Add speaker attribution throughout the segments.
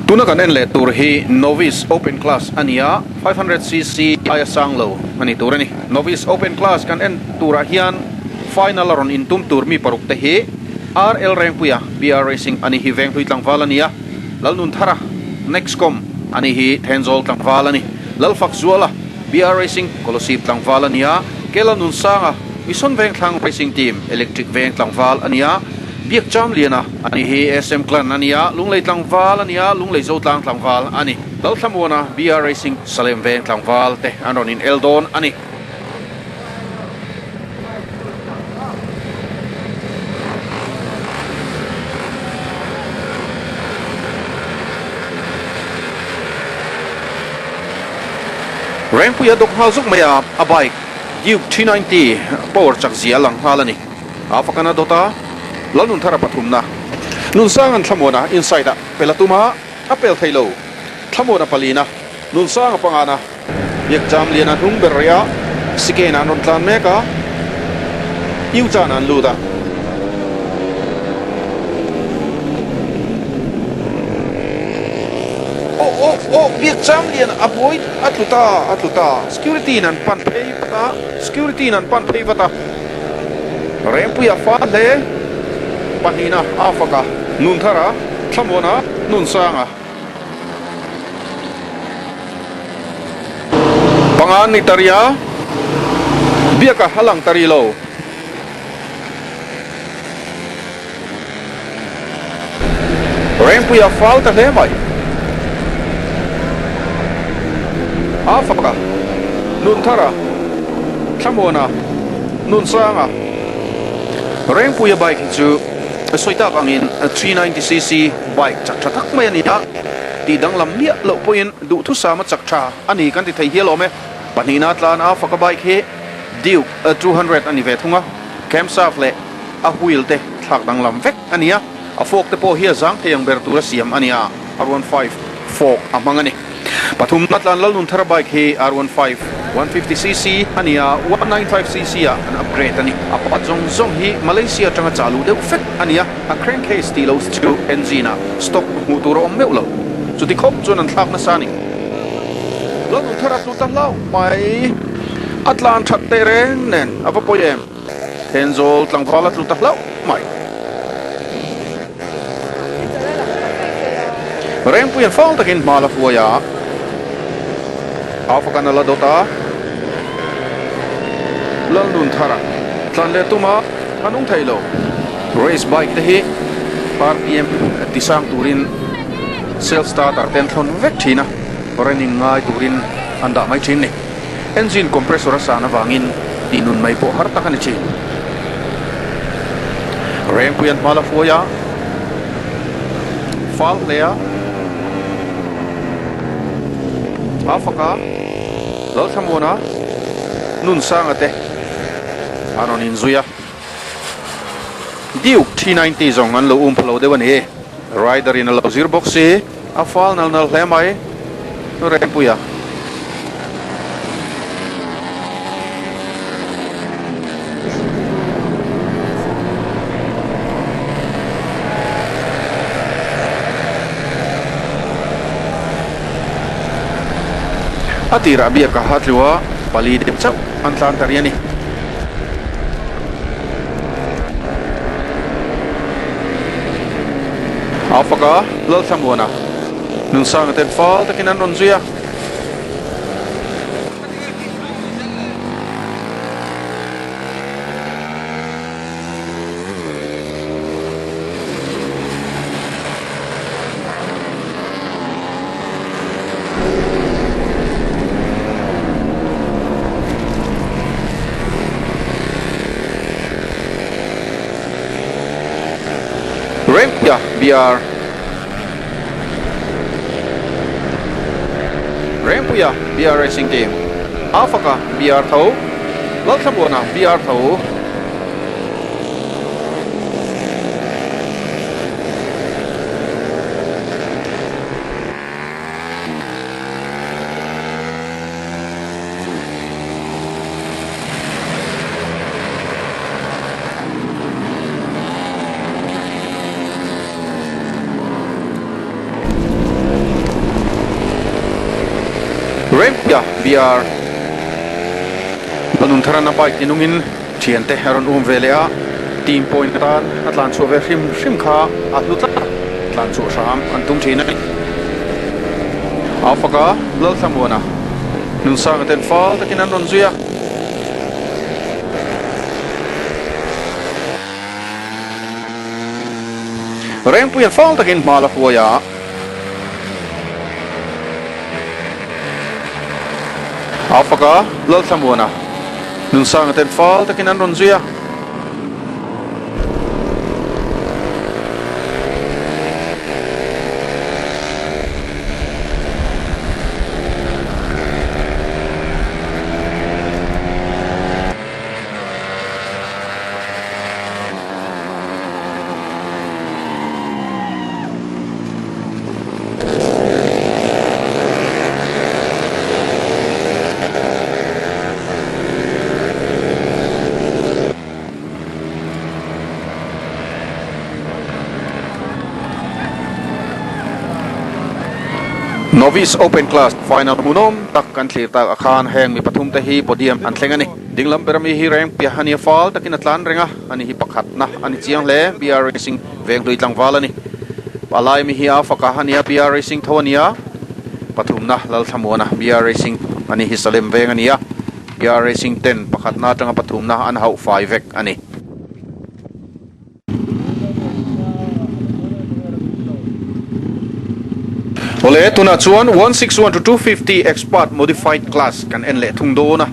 Speaker 1: Tuna kan en leh tur hi Novice Open Class a ni a, 500cc aia sang lo a ni tur a ni. Novice Open Class kan en turah hian final a rawn intum tur mi paruk te hi RL Rengpuia, BR Racing a ni hi Venghlui tlangval a ni a, Lalnunthara, Nexcom, a ni hi Thenzawl tlangval a ni, Lalfakzuala, BR Racing, Kolosip tlangval a ni a, Kela Nunsanga, Mission Vengthlang Racing Team, Electric Veng tlangval a ni a, Biak Chamliana a ni hi SM Clan a ni a, Lunglei tlangval a ni a, Lunglei Zotlang tlangval a ni. Lalthlamuana, BR Racing, Salem Veng tlangval te an rawn in el dawn a ni. Rengpui a dawk nghal zuk mai a, a bike Duke 390 power chak zia a lang nghal a ni. A fakana dawt a, Lalnunthara pathumna. Nunsang an thlamuana inside ah pel a tum a, a pel thei lo. Thlamuana palina, Nunsang a pangana. Biak jam lian a hnung ber rih a, Sikena an rawn tlan mek a, Iuchana an lut a. Aw aw aw Biak jam lian a buai a tlu ta a tlu ta, Security in an pan phei vat a, Security in an pan phei vat a. Rengpuia fa hle pahnihna a fak a, Nunthara, Thlamuana, Nunsanga. Panga ni ta ria, Biaka a lang ta ri lo. Rengpuia fal ta hle mai. A fak a, Nunthara, Thlamuana, Nunsanga. Rengpuia bike hi chu sawi tak angin 390cc bike chak tha tak mai a ni a, tih danglam miah loh pawhin duhthusama chak tha a ni kan ti thei hial awm e. Pahnihna tlan a faka bike hi Duke 200 a ni ve thung a, camshaft leh a wheel te thlak danglam vek a ni a, a fork te pawh hi a zang thei ang ber tura siam a ni a, R15 fork a hmang a ni. Pathumna tlan Lalnunthara bike hi R15 150cc a ni a, 195cc ah an upgrade a ni. A part zawng zawng hi Malaysia atanga chah luh deuh fek a ni a, a crankcase tih loh chu engine ah stock hmuh tur a awm meuh lo. Chuti khawp chuan an thlak nasa a ni. Lalnunthara tlu ta hlauh mai, a tlan that teh reng nen a va pawi em? Thenzawl tlangval a tlu ta hlauh mai. Rengpuian fal takin hma la hruai a, Afakan a la dawt a, Lalnunthara tlan leh tum a, a nung thei lo. Race bike te hi RPM ti sang turin self starter te an thlawn vek thin a, running ngai turin an dah mai thin ni. Engine compressor a san avangin tih nun mai pawh har tak a ni thin. Rengpui an hma la hruai a, fal hle a, a fak a, Lalthlamuana, Nunsanga te an rawn inzui a. Duke 390 zawng an lo um pha lo deuh a ni. Rider in a lo zir bawk si, a fal nal nal hle mai Rengpuia. A tirah biak a ha tlu a, pali deuh chauh an tlan ta rih a ni. A fak a, Lalthlamuana Nunsanga ten fal takin an rawn zui a. Rengpuia BR Rengpuia BR Racing Team Afaka BR tho Lalthlamuana BR tho. Rempuia BR Lalnuntharan a bike tinungin thiante a rawn um ve leh a, team point atan a tlan chhuah ve hrim hrim kha a hlu tlat a, tlan chhuah hram an tum thin a ni. Aufaka Lalthlamuana Nunsanga ten fal takin an rawn zui a. Rengpuian fal takin hma la hruai a. Aufaka Lalthlamuana Nunsanga ten fal takin an rawn zui a. Novice Open Class final hmuhnawm tak kan thlir tak ah khan heng mi pathum te hi podium an thleng a ni. Dinglam ber ami hi reng piah a nia fal takin a tlan reng a, ani hi pakhatna a ni chiang hle. BR Racing Venghlui tlangval a ni. Palai mi hi a faka a nia BR Racing tho a nia. Pathumna Lalthlamuana BR Racing ani hi Salem veng a nia. BR Racing ten pakhatna atanga pathumna an hauh fai vek a ni. Awle, tunah chuan 161 to 250 Expert Modified Class kan en leh thung dawn a.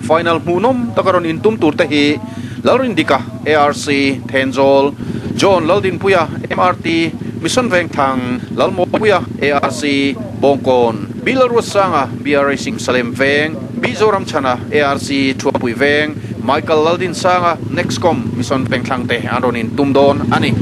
Speaker 1: Final hmuhnawm taka rawn intum tur te hi Lalrindika, ARC, Thenzawl, John Laldinpuia, MRT, Mission Vengthlang, Lalmawipuia, ARC, Bawngkawn, B Lalruatsanga, BR Racing Salem Veng, B Zoramchhana, ARC, Thuapui Veng, Michael Laldinsanga, Nexcom, Mission Vengthlang te an rawn intum dawn a ni.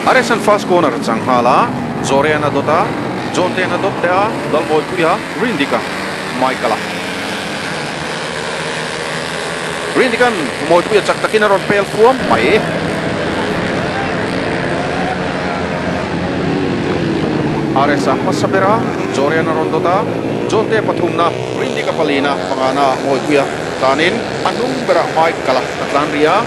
Speaker 1: Aresan first corner a chang nghal a, Zorean a dawt a, John ten a dawt leh a, Lalbawipuia, Rindika, Michael a. Rindikan Mawipuia chak takin a rawn pel fuam mai. RS a hmasa ber a, Jorian a rawn dawt a, John te pathumna, Rindika palina, pangana Mawipuia tlanin a hnung berah Mike kala a tlan rih a.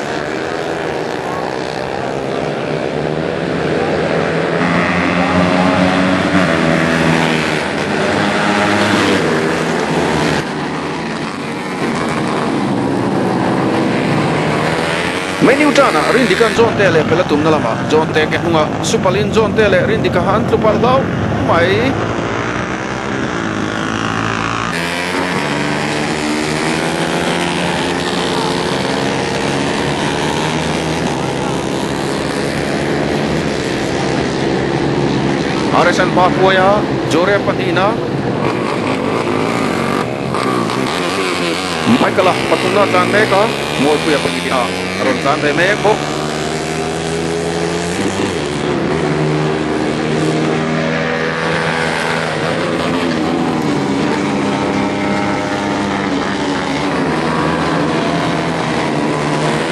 Speaker 1: Menu tanah Rindika'n John te leh Pela tumna lamah John te ke hnungah Supalin John te leh Rindika an tlu palh hlauh mai. RSN hma hruaia Jore pahnihna Michael-a pathumna a tlan mek a, Mawipuia pahnihna a rawn tlan ve mek bawk.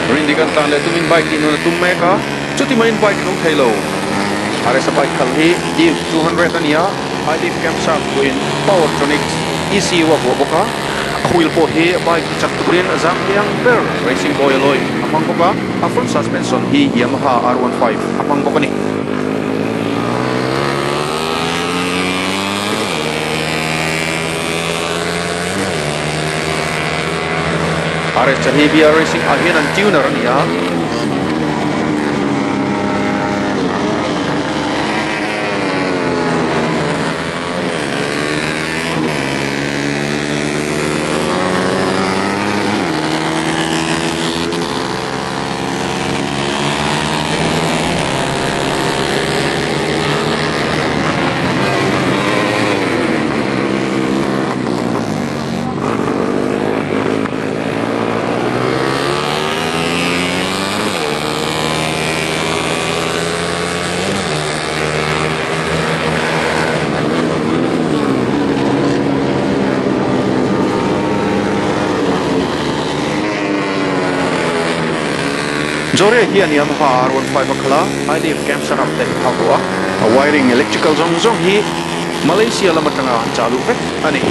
Speaker 1: Rindik an tlan leh tumin bike tih nun a tum mek a, chuti maiin bike a nung thei lo. RS-a bike khalh hi Duke 200 a ni a, High lift camshaft buain Powertronics ECU a vuah bawk a, a wheel pawh hi bike ti chak turin a zang hliang ber Racing Boy alloy a hmang bawk a, a front suspension hi Yamaha R15 a hmang bawk a ni. RS hi BR Racing ah hian an tuner a ni a. Jorea hian Yamaha R15 a khalh a, High-lift camshaft te a vuah a. A wiring electrical zawng zawng hi Malaysia lam atanga an chah luh vek a ni.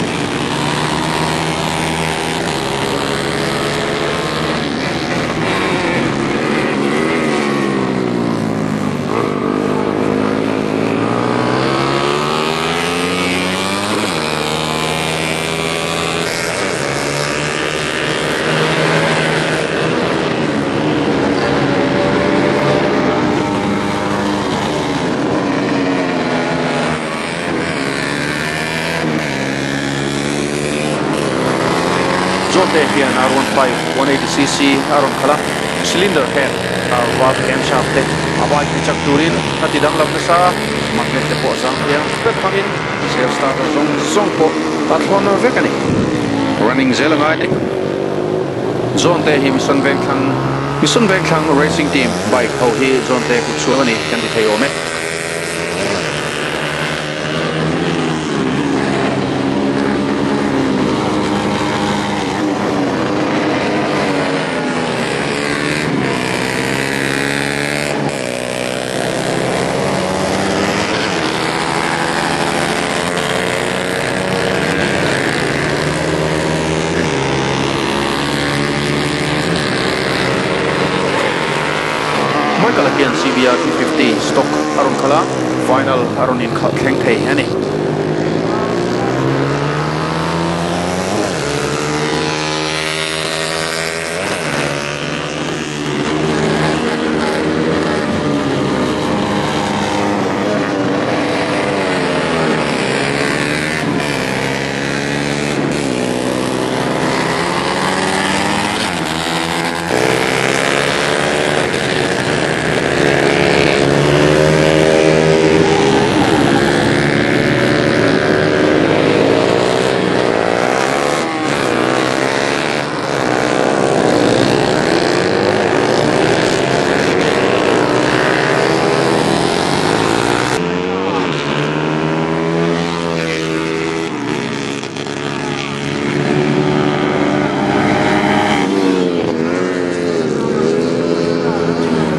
Speaker 1: Zawhte hian R15 180cc a rawn khalh a, cylinder head, valve camshaft te a bike ti chak turin a ti danglam nasa a, magnet te pawh zang thiang vek hmangin Self starter zawng zawng pawh a thlawn vek a ni. Running zel a ngai a ni. John te hi Mission Vengthlang Mission Vengthlang Racing Team bike ho hi John te kut chhuak a ni kan ti thei awm e. Michael-a hian CBR 250 stock a rawn khalh a, final a rawn inkhalh thleng thei a ni.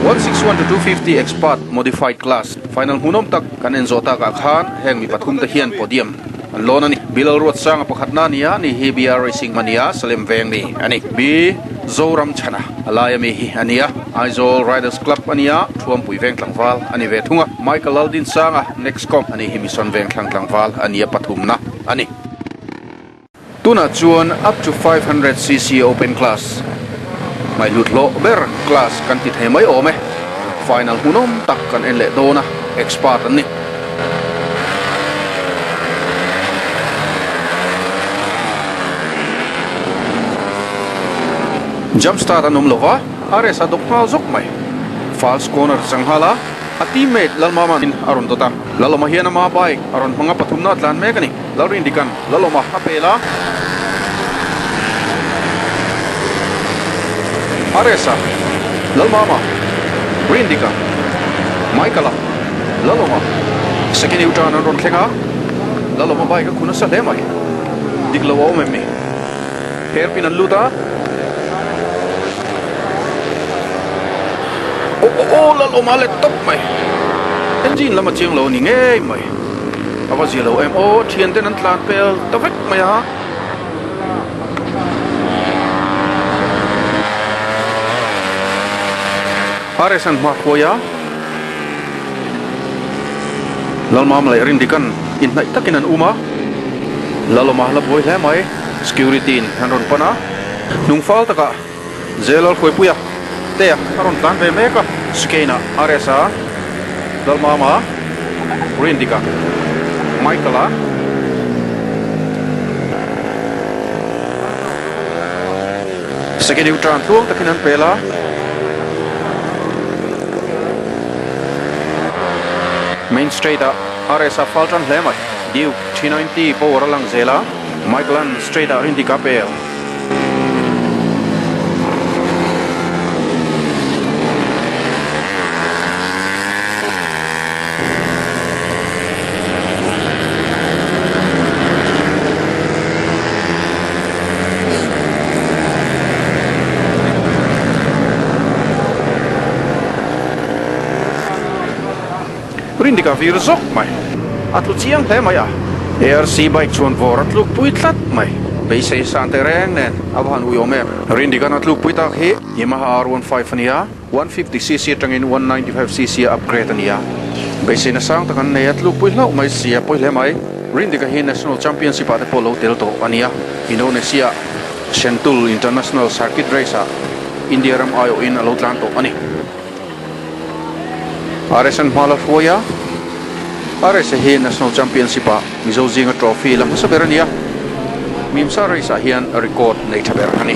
Speaker 1: 161 to 250 Expert Modified Class Final hmuhnawm tak kan en zawh takah khan heng mi pathum te hian podium An lawn a ni. Bilal Ruatsanga pakhatna a ni a, ni hi BR Racing Mania Salem veng mi a ni. B Zoram Chhana a laia mi hi a ni a, Aizawl Riders Club a ni a, Thuampui veng tlangval a ni ve thung a. Michael Laldinsanga, Nexcom, a ni hi Mission veng thlang tlangval a ni a pathumna a ni. Tunah chuan up to 500cc Open Class ngaihhlut hlawh ber class kan ti thei mai awm e. Final hmuhnawm tak kan en leh dawn a, expert an ni. Jump start an awm lova, RS a dawk nghal zawk mai. False corner chang nghal a, a teammate Lalmama'n a rawn dawt a. Lalawma hian ama bike a rawn hmang a, pathumna a tlan mek a ni. Lalrindikan Lalawma a pel a. RS-a, Lalmama, Rindika, Michael-a, Lalawma, Second U-turn an rawn thleng a, Lalawma bike a khu nasa hle mai. Dik lo a awm em ni? Hairpin an lut a. Aw aw aw Lalawma let tawp mai. Engine lam a chiang lo a ni ngei mai. A va zia lo em aw, thianten an tlan pel ta vek mai a. RS an hma hruai a, Lalmam leh Rindikan inhnaih takin an um a, Lalawma la buai hle mai, security in an rawn pan a, hnung fal takah Jailal Hruaipuia te a rawn tlan ve mek a, Chicane ah RS a, Lalmama, Rindika, Michael a. Second U-turn tluang takin an pel a. Main straight ah RS a fal tan hle mai. Duke 390 power a lang zel a, Michael-a'n straight ah Rindika a pel. Rindika vir zawk mai. A tlu chiang hle mai a. ARC bike chuan vawr a tluk pui tlat mai. Beisei san teh reng nen a va han uiawm em. Rindika'n a tluk pui tak hi Yamaha R15 a ni a, 150cc atangin 195cc a upgrade a ni a. Beiseina sang tak an nei a, tluk pui hlauh mai si a pawi hle mai. Rindika hi National Championship ah te pawh lo tel tawh a ni a. Indonesia Sentul International Circuit Race ah India ram aiawhin a lo tlan tawh a ni. RSN hma la hruai a, RSA hi National Championship ah Mizo zinga trophy la hmasa ber a ni a, Mimsa race ah hian record nei tha ber a ni.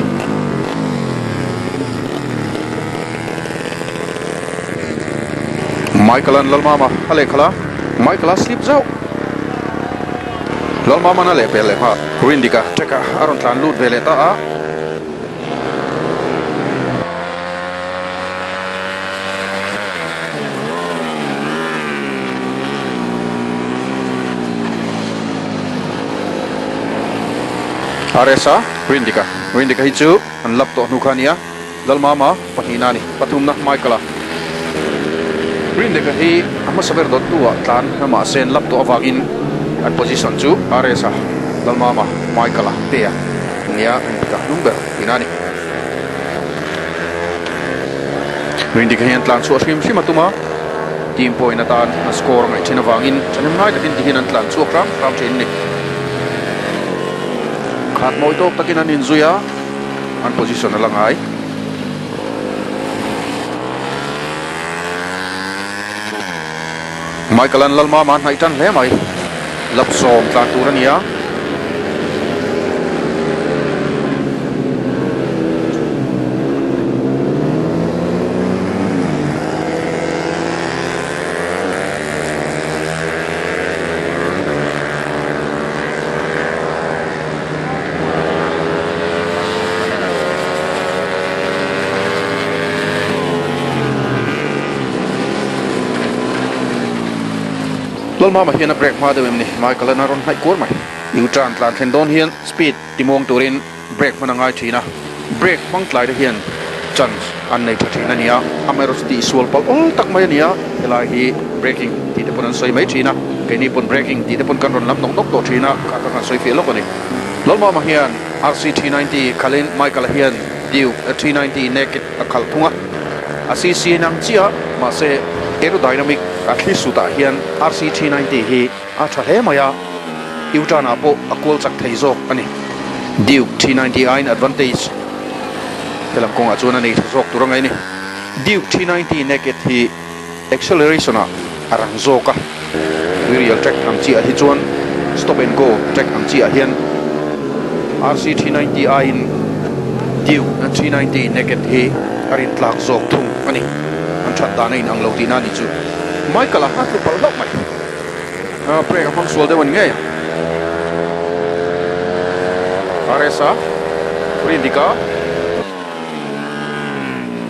Speaker 1: Michael-a'n Lalmama a lehkhalh a, Michael-a slip zauh. Lalmama'n a lehpel leh nghal. Rindika track-ah a rawn tlan lut ve leh ta a. RSA, Rindika, Rindika hi chu an lap tawh hnu kha a nia, Lalmama pahnihna a ni, pathumna Michael-a. Rindika hi a hmasa ber dawt hnuah tlan mahse an lap tawh avangin an position chu RSA, Lalmama, Michael-a te a nia, Rindika hnung ber tihna a ni. Rindika hian tlan chhuah hrim hrim a tum a, team point atan a score ngaih thin avangin thahnem ngai takin tihian an tlan chhuak hram hram thin a ni. Khat mawi tawk takin an inzui a, an position a la ngai. Michael-a'n Lalmama a hnaih tan hle mai. Lapsawm tlan tur a ni a. Lalmama hian a brake hma deuh em ni? Michael-a'n a rawn hnaih kuar mai. U-turn tlan thlen dawn hian speed timuang turin brake hman a ngai thin a, brake hmang tlai te hian chance an nei tha thin a ni a, amaherawhchu tihsual palh awl tak mai a ni a, helai hi braking tih te pawn an sawi mai thin a, keini pawn braking tih te pawn kan rawn lam nawk nawk tawh thin a, kha kha kan sawi fiah lawk a ni. Lalmama hian RC390 khalhin Michael-a hian Duke 390 Naked a khalh thung a, a CC in ang chiah a, mahse aerodynamic a thli sutah hian RC390 hi a tha hle mai a, U-turn ah pawh a kual chak thei zawk a ni. Duke 390 aiin advantage helam kawngah chuan a nei tha zawk tur a ngaih a ni. Duke 390 Naked hi acceleration ah a rang zawk a, tuirial track ang chiah hi chuan stop and go track ang chiah hian RC390 aiin Duke 390 Naked hi a rin tlak zawk thung a ni. An that dan a inang lo tihna a nih chu. Michael-a a tlu palh hlauh mai. Brake a hmang sual deuh a ni ngei ang. RS-a Rindika.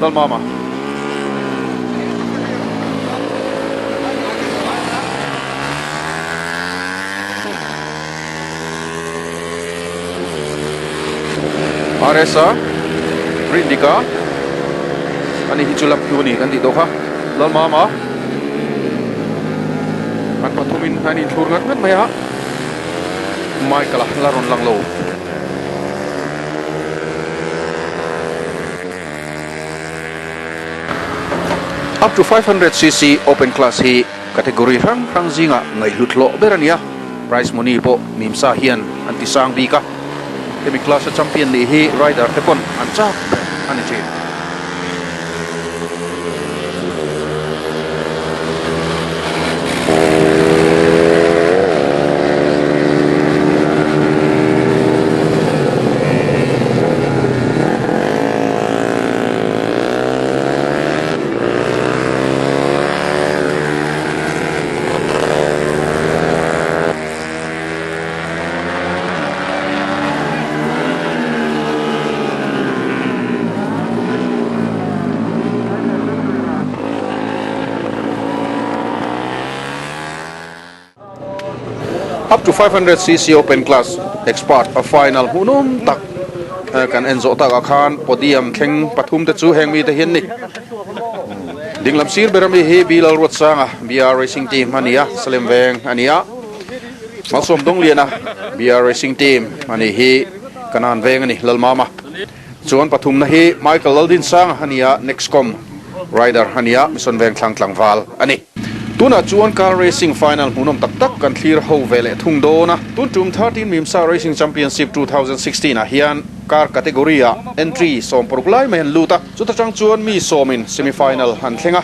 Speaker 1: Lalmama. RSA Rindika ani hi chu lap hnu a ni kan tih tawh kha Lalmama an pathumin an inthlur ngat ngat mai a Michael-a la rawn lang lo. Up to 500cc Open Class hi category hrang hrang zingah ngaihhlut hlawh ber a ni a, prize money pawh Mimsa hian an ti sang bik a, hemi class a champion nih hi rider te pawn an chak ber a ni thin. Up to 500cc Open Class Expert a final hmuhnawm tak kan en zawh takah khan podium thleng pathum te chu heng mite hi an ni. Dinglam sir ber ami hi B Lalruatsanga, BR Racing Team a ni a, Salem Veng a ni a. Malsawm Dawngliana, BR Racing Team a ni hi Kanan Veng a ni, Lalmama. Chuan pathumna hi Michael Laldinsanga a ni a, Nexcom rider a ni a, Mission Vengthlang tlangval a ni. Tunah chuan car racing final hmuhnawm tak tak kan thlir ho ve leh thung dawn a. Tun tum 13 Mimsa Racing Championship 2016 ah hian car category ah entry 16 lai mai an lut a. Chuta tang chuan mi sawmin semi final an thleng a.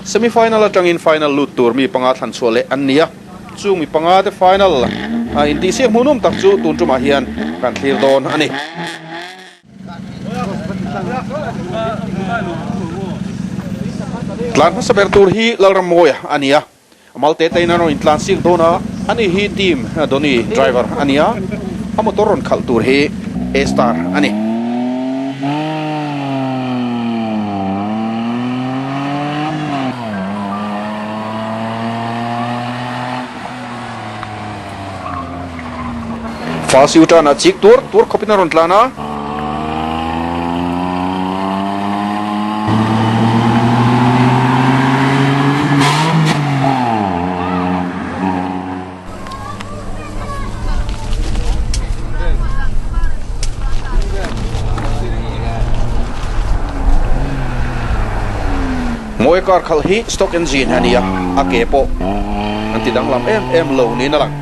Speaker 1: Semi final atangin final lut tur mi panga thlan chhuah leh an ni a. Chung mi panga te final a intihsiak hmuhnawm tak chu tun tumah hian kan thlir dawn a ni. Tlan hmasa ber tur hi Lalrammawia a ni a, Malte te in a rawn intlan siak dawn a, ani hi team Dhoni driver a ni a, a motor rawn khalh tur hi A-Star a ni. Fast U-turn ah chik tuar tuar khawpin a rawn tlan a. Mawi car khalh hi stock engine a ni a, a ke pawh an ti danglam em em lo niin a lang.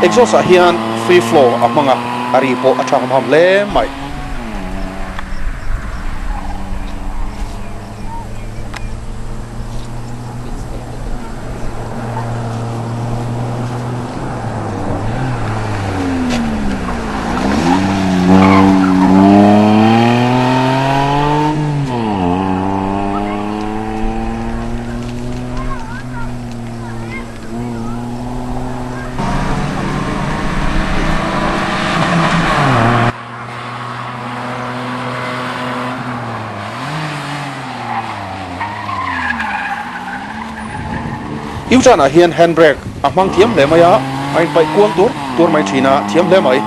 Speaker 1: Exhaust ah hian free flow a hmang a, a ri pawh a tha ham ham hle mai. U-turn ah hian hand brake a hmang thiam hle mai a, a inpaih kual tur tur mai thin a, thiam hle mai.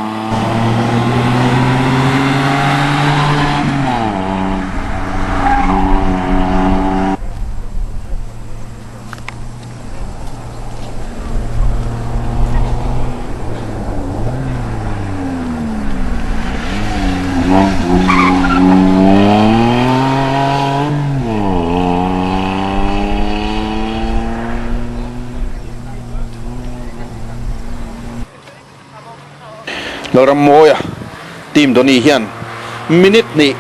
Speaker 1: Lalrammawia team Dhoni hian minute hnih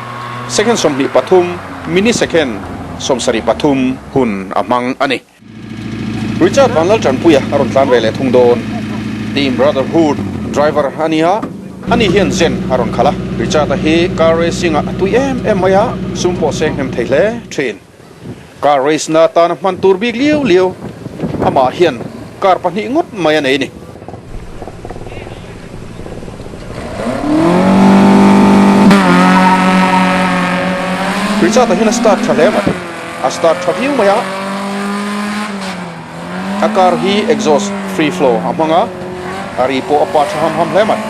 Speaker 1: second 23 mini second 73 hun a hmang a ni. Richard Vanlaltanpuia a rawn tlan ve leh thung dawn. Team Brotherhood driver a ni a, ani hian zen a rawn khalh a. Richard-a hi car racing-ah a tui em em mai a, sum pawh seng hnem thei hle thin. Car race na atana hman tur bik liau liau amah hian car pahnih ngawt mai a nei a ni. Richard-a hian a start tha hle mai. A start tha viau mai a. A car hi exhaust free flow a hmang a, a ri pawh a pa tha ham ham hle mai.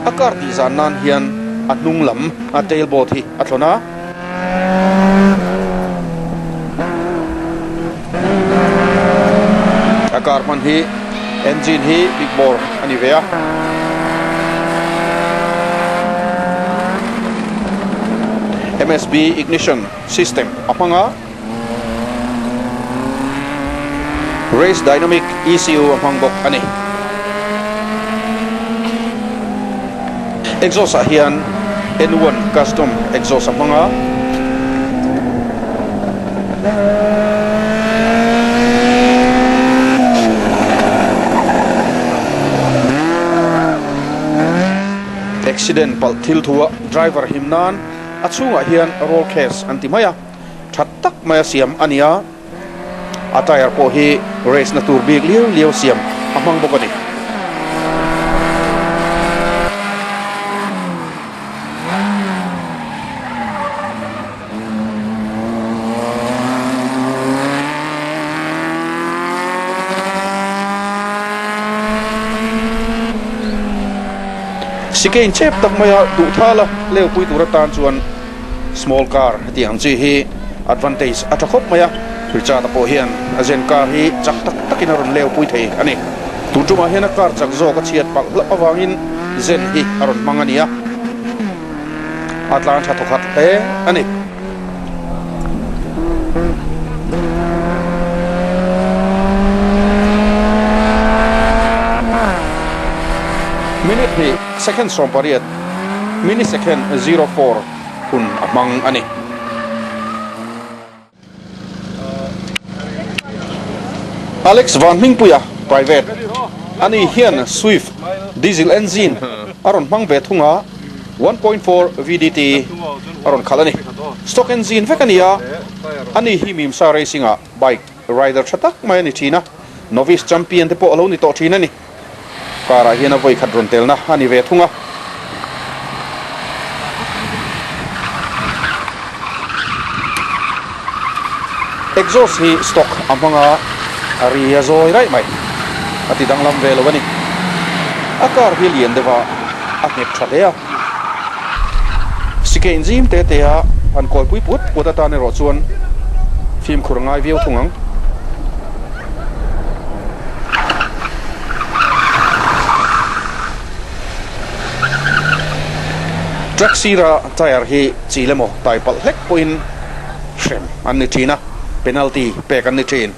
Speaker 1: A car tih zan nan hian a hnung lam a tail board hi a thlawn a. A car hman hi engine hi big bore a ni ve a. MSB ignition system a hmang a. Race Dynamic ECU a hmang bawk a ni. Exhaust ah hian N one Custom exhaust a hmang a. Accident palh thil thua driver him nan a chhungah hian roll case an ti mai a, tha tak maia siam a ni a. A tyre pawh hi race na tur bik liau liau siam a hmang bawk a ni. Chicane chep tak maia duh thala leupui tur atan chuan small car hetiang ang chi hi advantage a tha khawp mai a, Richard-a pawh hian a zen car hi chak tak takin a rawn leupui thei a ni. Tun tumah hian a car chak zawk a chhiat palh hlauh avangin zen hi a rawn hmang a ni a. A tlan tha thawkhat hle a ni. Minute hnih second 18, minisecond 04 hun a hmang a ni. Alex Vanhmingpuia, Private, ani hian Swift diesel engine a rawn hmang ve thung a, 1.4 VDT a rawn khalh a ni. Stock engine vek a ni a, ani hi Mimsa Racing-ah bike rider tha tak mai a ni thin a, novice champion te pawh a lo ni tawh thin a ni. Car ah hian a vawi khat rawn telna a ni ve thung a. Exhaust hi stock a hmang a, a ri a zawi raih mai. A ti danglam ve lo a ni. A car hi lian deuh a, a nghet tha hle a. Sike inzim te te a han kawipui put put atan erawh chuan fimkhur a ngai viau thung ang. Truck sira tyre hi chil emaw tai palh hlek pawhin hrem an ni thin a, penalty pek an ni thin.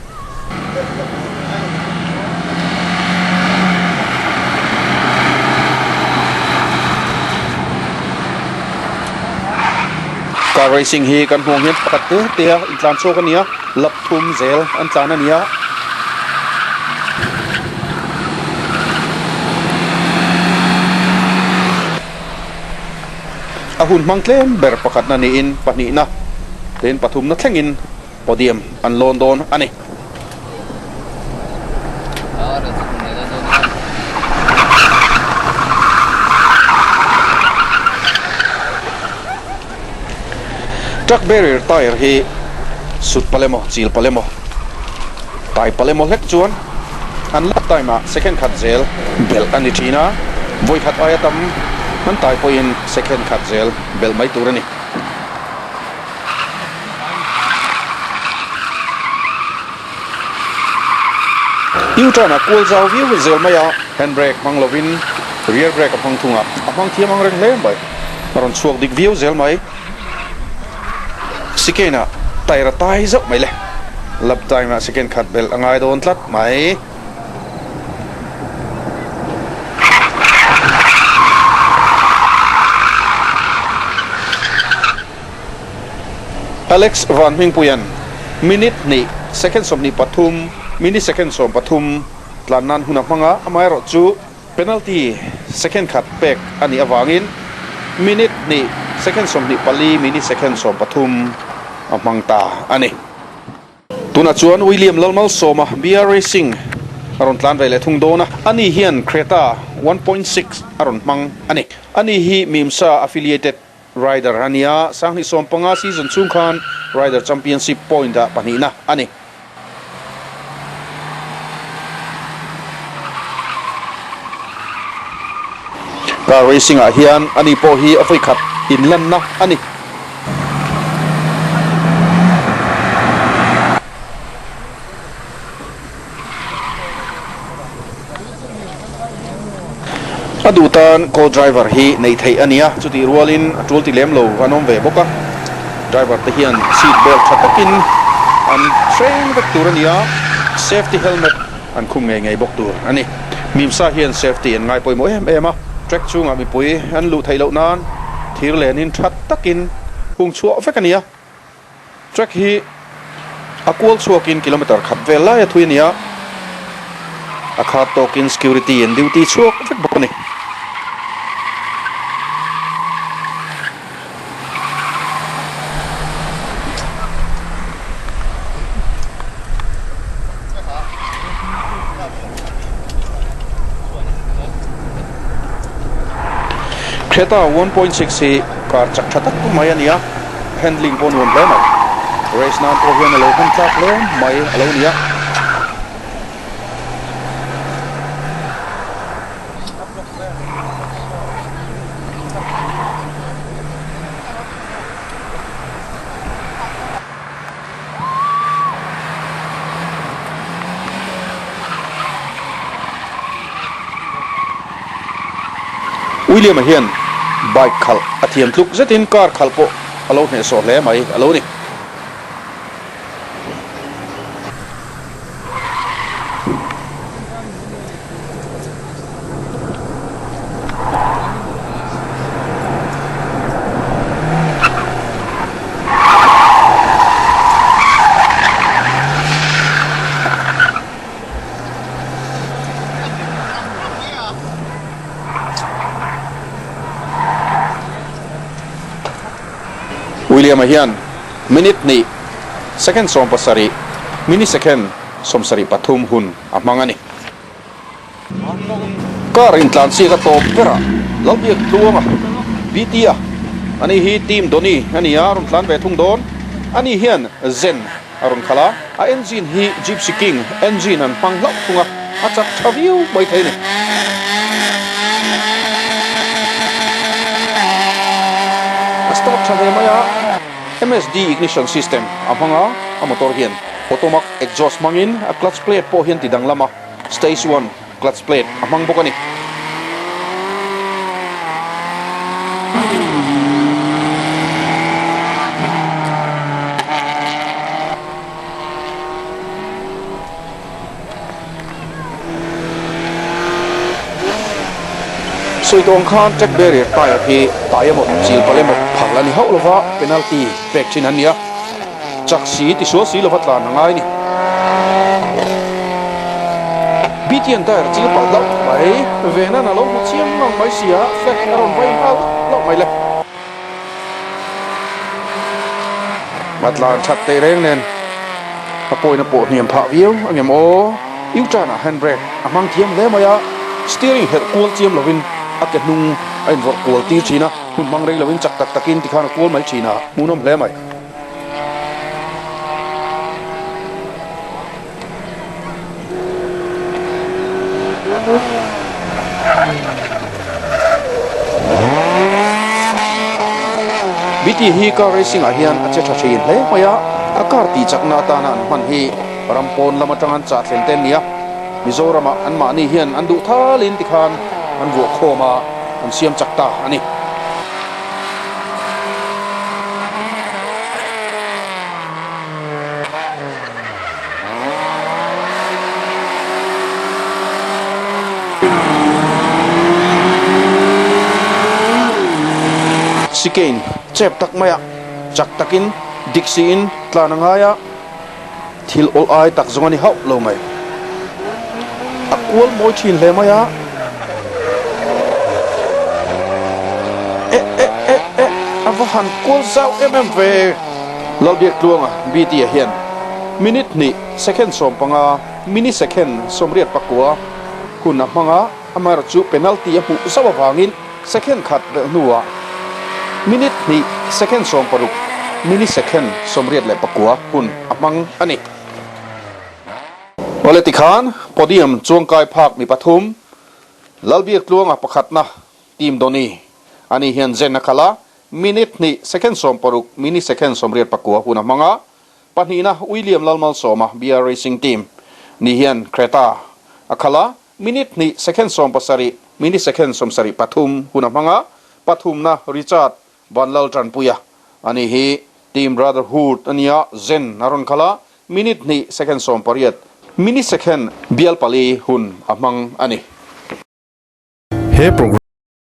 Speaker 1: Car racing hi kan hmuh ang hian pakhat te te a intlan chhuak a ni a, lap thum zel an tlan a ni a. A hun hmang tlem ber pakhatna niin pahnihna tein pathumna thlengin Podium an lawn dawn a ni. Truck barrier tyre hi sut palh emaw, chil palh emaw, tai palh emaw hlek chuan an lap time ah second khat zel belh a ni thin a, vawi khat aia tam an tai pawhin second khat zel belh mai tur a ni. U-turn a kual zau viau zel mai a, hand brake hmang lovin rear brake a hmang thung a, a hmang thiam ang reng hle mai. A rawn chhuak dik viau zel mai. Chicane ah tyre a tai zauh mai le. Lap time ah second khat belh a ngai dawn tlat mai. Alex Van Hmingpuia'n minute hnih second 23, mini second 13 tlan nan hun a hmang a, amaherawhchu penalty second khat pek a nih avangin minute hnih second 24, mini second 13 a hmang ta a ni. Tunah chuan William Lalmalsawma BR Racing a rawn tlan ve leh thung dawn a, ani hian Creta 1.6 a rawn hmang a ni. Ani hi Mimsa affiliated rider a ni a, 2015 season chhung khan Rider Championship point ah pahnihna a ni. Car racing ah hian ani pawh hi a vawikhat inlanna a ni. A duh tan co driver hi neih theih a ni a, chutih rualin a tul ti lem lo an awm ve bawk a. Driver te hian seat belt tha takin an hreng vek tur a ni a, safety helmet an khum ngei ngei bawk tur a ni. Mimsa hian safety an ngai pawimawh em em a, track chungah mipui an luh theih loh nan thir lenin tha takin hung chhuah vek a ni a. Track hi a kual chhuakin kilometer khat vel lai a thui a ni a, a khat tawkin security an duty chhuak vek bawk a ni. Creta 1.6 hi car chak tha tak mai a ni a, handling pawh nuam hle mai. Race nan pawh hian a lo hman tlak hle mai a lo ni a. William-a hian bike khalh a thiam tluk zetin car khalh pawh a lo hnehsawh hle mai a lo ni. William-a hian minute hnih second 17 minisecond 73 hun a hmang a ni. Car intlansiak a tawp berah Lalbiak Tluanga, BT-a, ani hi Team Donny a ni a, a rawn tlan ve thung dawn. Ani hian Zen a rawn khalh a, a engine hi Gypsy King engine an hmang hlauh thung a, a chak tha viau mai thei a ni. A start tha hle mai a, MSD ignition system a hmang a, a motor hian automac exhaust hmangin a clutch plate pawh hian ti danglam a. Stage one clutch plate a hmang bawk a ni. Sawi tawng khan track barrier tyre hi tai emaw chil palh emaw phal a ni hauh lova penalty pek thin an ni a. Chak si tisual si lova tlan a ngai ni. BTN tyre chil palh hlauh mai. Venan a lo hmu chiang ngang mai si a, flag a rawn vai nghal hlauh mai le. A tlan that teh reng nen a pawina pawh hniam phah viau a ngem aw. U-turn ah handbrake a hmang thiam hle mai a, steering herh kual chiam lovin a ke hnung a inrawlh kual tir thin a, hun hmang rei lovin chak tak takin tikhan a kual mai thin a, hmuhnawm hle mai. BT hi car racing ah hian a che tha thin hle mai a, a car tih chakna atana an hman hi ram pawn lam atanga an chah thlen te an ni a, Mizoramah anmahni hian an duh thalin tikhan an vuah khawm a, an siam chak ta a ni. Chicane chep tak mai a, chak takin dik siin tlan a ngai a, thil awl ai tak zawng a ni hauh lo mai. A kual mawi thin hle mai a. Eh eh eh eh a va han kual zau em em ve. Lalbiak Tluanga BT-a hian minute hnih second 15 mini second 89 hun a hmang a, amaherawhchu chu penalty a hmuh zauh avangin second khat belh hnuah minute hnih second 60 mini second 89 hun a hmang a ni. Awle tikhan podium chuangkai phak mi pathum Lalbiak Tluanga pakhatna team Donny ani hian zen a khalh a, Minute hnih second 60 mini second 89 hun a hmang a, pahnihna William Lalmalsawma BR Racing Team ni hian Creta a khalh a, minute hnih second 70 mini second 73 hun a hmang a, pathumna Richard Vanlaltanpuia ani hi Team Brotherhood a nia Zen a rawn khalh a, minute hnih second 18 mini second bial pali hun a hmang a ni.
Speaker 2: He program.